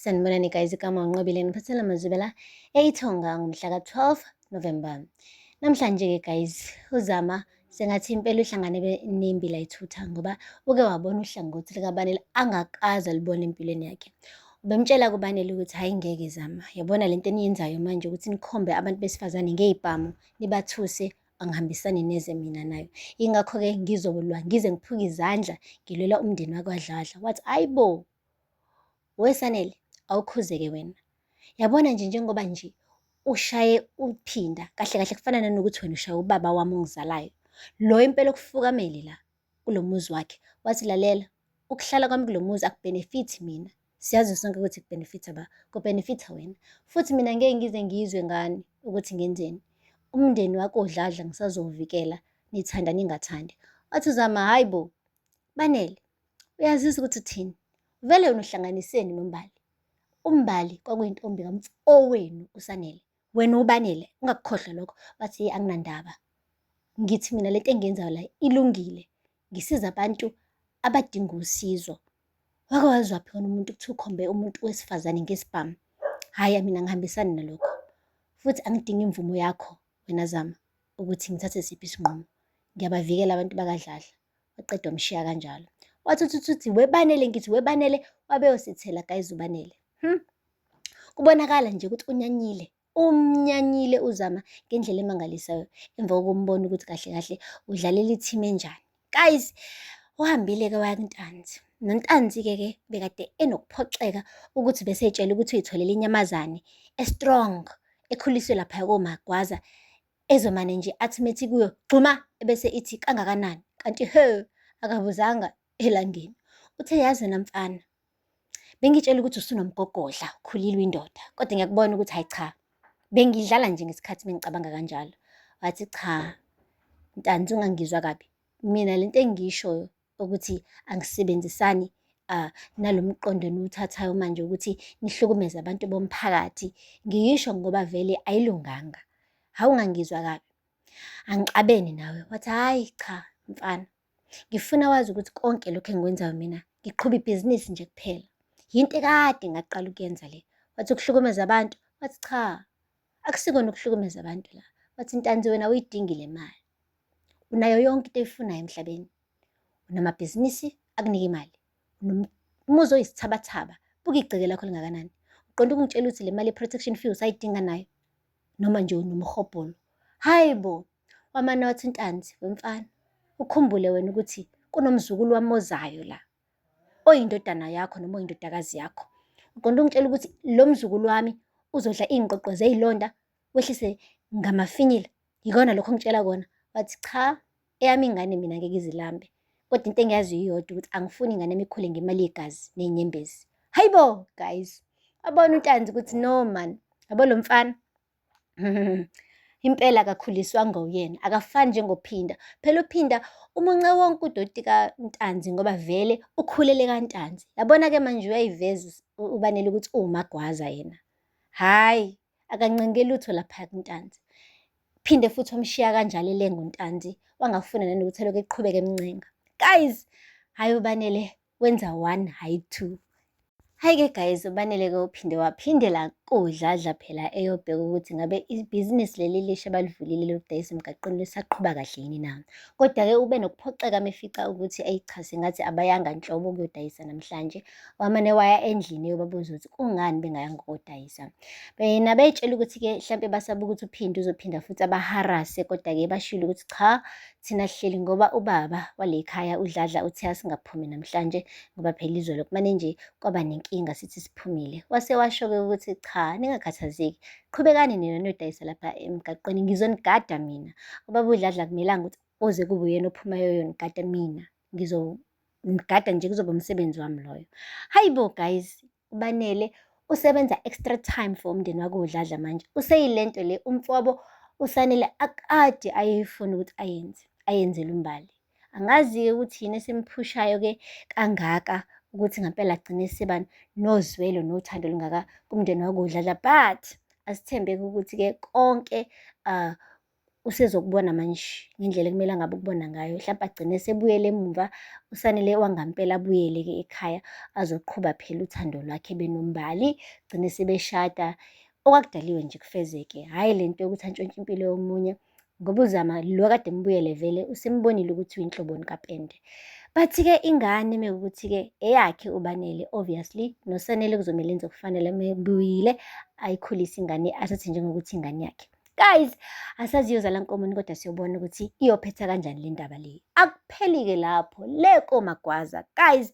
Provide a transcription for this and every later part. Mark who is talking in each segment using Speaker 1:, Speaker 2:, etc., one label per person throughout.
Speaker 1: Sanibonani guys, igama uNqobile ngiphathela amazwibela eyithonga ngomhla ka-12 November. Namhlanje-ke guys, uZama sengathi impela uhlangane nembila ithutha ngoba uke wabona uhlangothi likaBanele angakaze alubone empilweni yakhe. Ubemtshela kuBanele ukuthi hhayi ngeke Zama, yabona lento eniyenzayo manje ukuthi nikhombe abantu besifazane ngey'bhamu nibathuse angihambisani neze mina nayo. Yingakho-ke ngizolwa ngize ngiphuke izandla ngilwela umndeni wakwaDladla. Wathi ayi bo, weSanele awukhuzeke wena. Yabona nje njengoba nje ushaye uphinda kahle kahle kufana nanokuthi wena ushaye ubaba wami ongizalayo. Lo impela okufukamele la kulo muzi wakhe. Wathi lalela, ukuhlala kwami kulo muzi akubhenefithi mina. Siyazi sonke ukuthi kubhenefitha ba, kubhenefitha wena. Futhi mina ngeke ngize ngizwe ngani ukuthi ngenzeni. Umndeni wakho uDladla ngisazowuvikela nithanda ningathandi. Wathi uZama, hhayi bo, Banele, uyazizwa ukuthi uthini? Vele wena uhlanganiseni noMbali? UMbali kwakuyintombi kamfowenu uSanele. Wena uBanele, ungakukhohlwa lokho. Wathi yeyi anginandaba. Ngithi mina lento engiyenzayo la ilungile. Ngisiza abantu abadinga usizo. Wake wazwaphi wena umuntu kuthiwa ukhombe umuntu wesifazane ngesibhamu? Hhayi mina angihambisani nalokho. Futhi angidingi imvumo yakho wena Zama ukuthi ngithathe siphi isinqumo. Ngiyabavikela abantu bakaDladla. Waqeda wamshiya kanjalo. Wathi uthi uthi weBanele ngithi weBanele wabe uyosithela guys uBanele. Kubonakala nje ukuthi unyanyile. Umnyanyile uZama ngendlela emangalisayo emva kokumbona ukuthi kahle kahle udlalela i-team enjani. Guys, uhambile-ke waya kuNtanzi. NoNtanzi-ke ke bekade enokuphoxeka ukuthi besey'tshela ukuthi uyitholele inyamazane e-strong ekhuliswe lapha koMagwaza ezomane nje athi methi kuyo gxuma ebese ithi kangakanani kanti he akabuzanga elangeni. Uthe yazi wena mfana bengitshela ukuthi usunomgogodla ukhulile indoda kodwa ngiyakubona ukuthi hayi cha bengidlala nje ngesikhathi bengicabanga kanjalo. Wathi cha Ntanzi ungangizwa kabi mina lento engiyishoyo ukuthi angisebenzisani nalo mqondo eniwuthathayo manje ukuthi nihlukumeze abantu bomphakathi ngiyisho ngoba vele ayilunganga. Hawu ungangizwa kabi angixabene nawe. Wathi hhayi cha mfana ngifuna wazi ukuthi konke lokhu engikwenzayo mina ngiqhuba ibhizinisi nje kuphela. Yinto ekade ngaqala ukuyenza le. Wathi ukuhlukumeza abantu, wathi cha akusikona ukuhlukumeza abantu la. Wathi Ntanzi wena awuyidingi le mali. Unayo yonke into oyifunayo emhlabeni. Unamabhizinisi akunika imali. Unomuzi oyisithabathaba. Buka igceke lakho lingakanani. Uqonde ukungitshela ukuthi le mali ye-protection fee usayidinga nayo? Noma nje unomhobholo. Hhayi bo, wamane wathi uNtanzi, wemfana, ukhumbule wena ukuthi kunomzukulu wami ozayo la, oyindodana yakho noma oyindodakazi yakho. Uqonde ungitshela ukuthi lo mzukulu wami uzodla iy'ngqoqo zey'londa, wehlise ngamafinyila? Yikona lokho ongitshela kona? Wathi cha, eyami ingane mina ngeke izilambe. Kodwa into engiyaziyo iyodwa ukuthi angifuni ingane yami ikhule ngemali yegazi ney'nyembezi. Hayi bo, guys. Wabona uNtanzi ukuthi no man, yabo lo mfana. Impela akakhuliswanga uyena, akafani njengoPhinda. Phela uPhinda umunce wonke udoti kaNtanzi ngoba vele ukhulele kaNtanzi. Yabona-ke manje uyayiveza uBanele ukuthi uwumagwaza yena. Hhayi, akancengi lutho lapha kuNtanzi. Phinde futhi wamshiya kanjalo elenga uNtanzi, wangafuna nanokuthi elokhu eqhubeka emncenga. Guys, hhayi uBanele wenza one, hhayi two. Hhayi-ke guys, uBanele-ke uphinde waphindela kuDladla phela eyobheka ukuthi ngabe ibhizinisi leli lisha abalivulile lokudayisa emgaqweni lisaqhuba kahle yini na. Kodwa-ke ube nokuphoxeka mefica ukuthi eyi cha sengathi abayanga nhlobo ukuyodayisa namhlanje. Wamane waya endlini eyobabuza ukuthi kungani bengayanga kodayisa. Bena beyitshela ukuthi-ke hlampe basaba ukuthi uPhindi uzophinda futhi abaharase kodwa-ke bashilo ukuthi cha thina sihleli ngoba ubaba wale khaya uDladla uthe asingaphumi namhlanje ngoba phela izolo kumane nje kwaba nenkinga sithi siphumile. Wase washo-ke ukuthi cha ningakhathazeki qhubekani nina niyodayisa lapha emgaqweni ngizonigada mina. Ubaba uDladla akumelanga ukuthi kuze kube uyena ophumayo uyonigada mina ngizonigada nje kuzoba umsebenzi wami loyo. Hayi bo guys, uBanele usebenza extra time for umndeni wakhe uDladla manje. Useyilento le umfowabo uSanele akade ayeyifuna ukuthi ayenze, ayenzele uMbali. Angazi-ke ukuthi yini esimphushayo-ke kangaka ukuthi ngampela agcine eseba nozwelo nothando olungaka kumndeni wakhe uDladla but asithembe-ke ukuthi-ke konke. Usezokubona manje ngendlela ekumele angabe ukubona ngayo. Hlampe agcine esebuyela emumva, uSanele wangampela abuyele-ke ekhaya azoqhuba phela uthando lwakhe benoMbali, gcine sebeshada. Okwakudaliwe nje kufezeke, hhayi le nto yokuthi antshontshe impilo yomunye ngoba uZama lo akade embuyele vele usembonile ukuthi uyinhloboni kapende. But-ke ingane mekuwukuthi-ke eyakhe uBanele obviously noSanele kuzomele enze okufanele mebuyile ayikhulise ingane athathe njengokuthi ingane yakhe. Guys, asazi iyozala nkomoni kodwa siyobona ukuthi iyophetha kanjani le ndaba le. Akupheli-ke lapho le koMagwaza. Guys,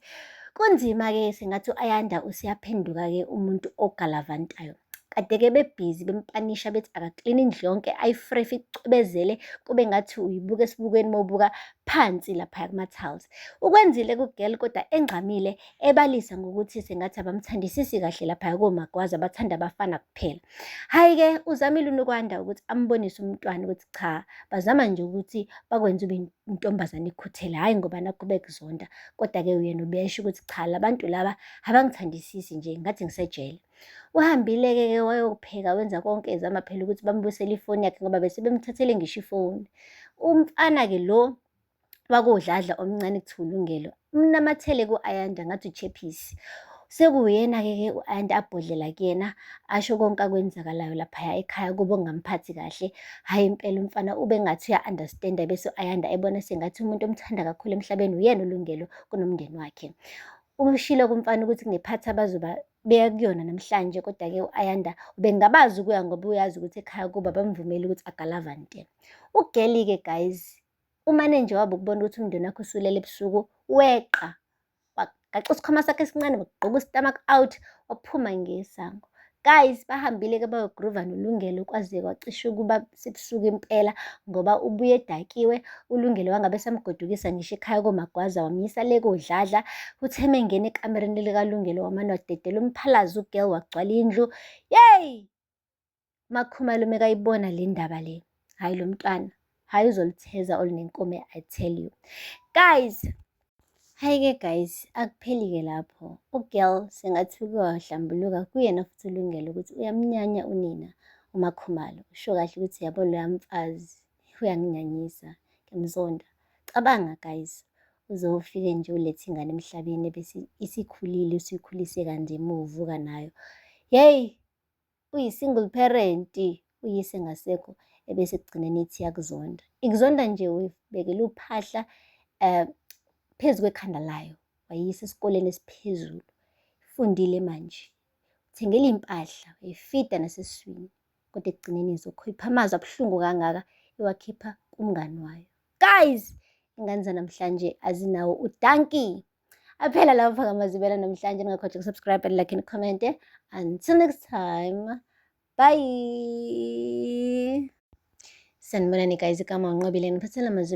Speaker 1: kunzima-ke sengathi u-Ayanda useyaphenduka-ke umuntu ogalavantayo. Kade-ke bebhizi bempanisha bethi akakline indlu yonke ayifrefe icwebezele kube ngathi uyibuka esibukweni mawubuka phansi laphaya kuma-tiles. Ukwenzile ku-girl kodwa engqamile ebalisa ngokuthi sengathi abamthandisisi kahle laphaya koMagwaza bathanda abafana kuphela. Hhayi-ke uzamile uNokwanda ukuthi ambonise umntwana ukuthi cha bazama nje ukuthi bakwenze ube intombazane ekhuthele, hhayi ngoba nakhu bekuzonda. Kodwa-ke uyena ubesho ukuthi cha labantu laba abangithandisisi nje ngathi ngisejele. Uhambile-ke ke wayopheka wenza konke ezama phela ukuthi bambuyisele ifoni yakhe ngoba bese bemthathele ngisho ifoni. Umfana-ke lo wakoDladla omncane kuthiwa uLungelo umnamathele ku-Ayanda ngathi uchephisi. Sekuwuyena-ke ke u-Ayanda abhodlela kuyena asho konke akwenzakalayo laphaya ekhaya kubo okungamphathi kahle. Hhayi impela umfana ubengathi uya-understand-a bese u-Ayanda ebona sengathi umuntu omthanda kakhulu emhlabeni uyena uLungelo kunomndeni wakhe. Ushilo kumfana ukuthi kunephathi abazoba beya kuyona namhlanje kodwa-ke u-Ayanda ubengabazi ukuya ngoba uyazi ukuthi ekhaya kubo abamvumeli ukuthi agalavante. Ugeli-ke guys umane nje wabe ukubona ukuthi umndeni wakho usulele ebusuku weqa wagaxa isikhwama sakhe esincane wagqoka ustomach out waphuma ngesango. Guys, bahambile-ke bayogruva noLungelo kwaze kwacishe ukuba sebusuku impela ngoba ubuye edakiwe. ULungelo wangabe esamgodukisa ngisho ekhaya koMagwaza wamyisa le koDladla. Uthe emengena ekamereni likaLungelo wamane wadedela umphalazo ugirl wagcwala indlu. Yeyi! MaKhumalo mekayibona le ndaba le, hhayi lo mntwana, hhayi uzolutheza olunenkume I tell you. Guys, hhayi-ke guys, akupheli-ke lapho. Ugirl sengathi uke wahlambuluka kuyena futhi uLungelo ukuthi uyamnyanya unina uMaKhumalo. Usho kahle ukuthi yabo loya mfazi uyanginyanyisa, ngiyamzonda. Cabanga guys, uze ufike nje ulethe ingane emhlabeni ebese isikhulile usuyikhulise kanzima uvuka nayo. Yeyi! Uyi-single parent, uyise engasekho, ebese ekugcineni ithi iyakuzonda. Ikuzonda nje uyibekele uphahla phezu kwekhanda layo, wayiyisa esikoleni esiphezulu. Ifundile manje, uthengela iy'mpahla, uyayifida nasesiswini, kodwa ekugcineni izokhipha amazwi abuhlungu kangaka iwakhipha kumngani wayo. Guys, ingane zanamhlanje azinawo udanki. Aphela lapho ngamazibela namhlanje ningakhohlwa ukusubscribe and like and comment. Until next time. Bye. Sanibonani guys, igama uNqobile ngiphathela amazwi.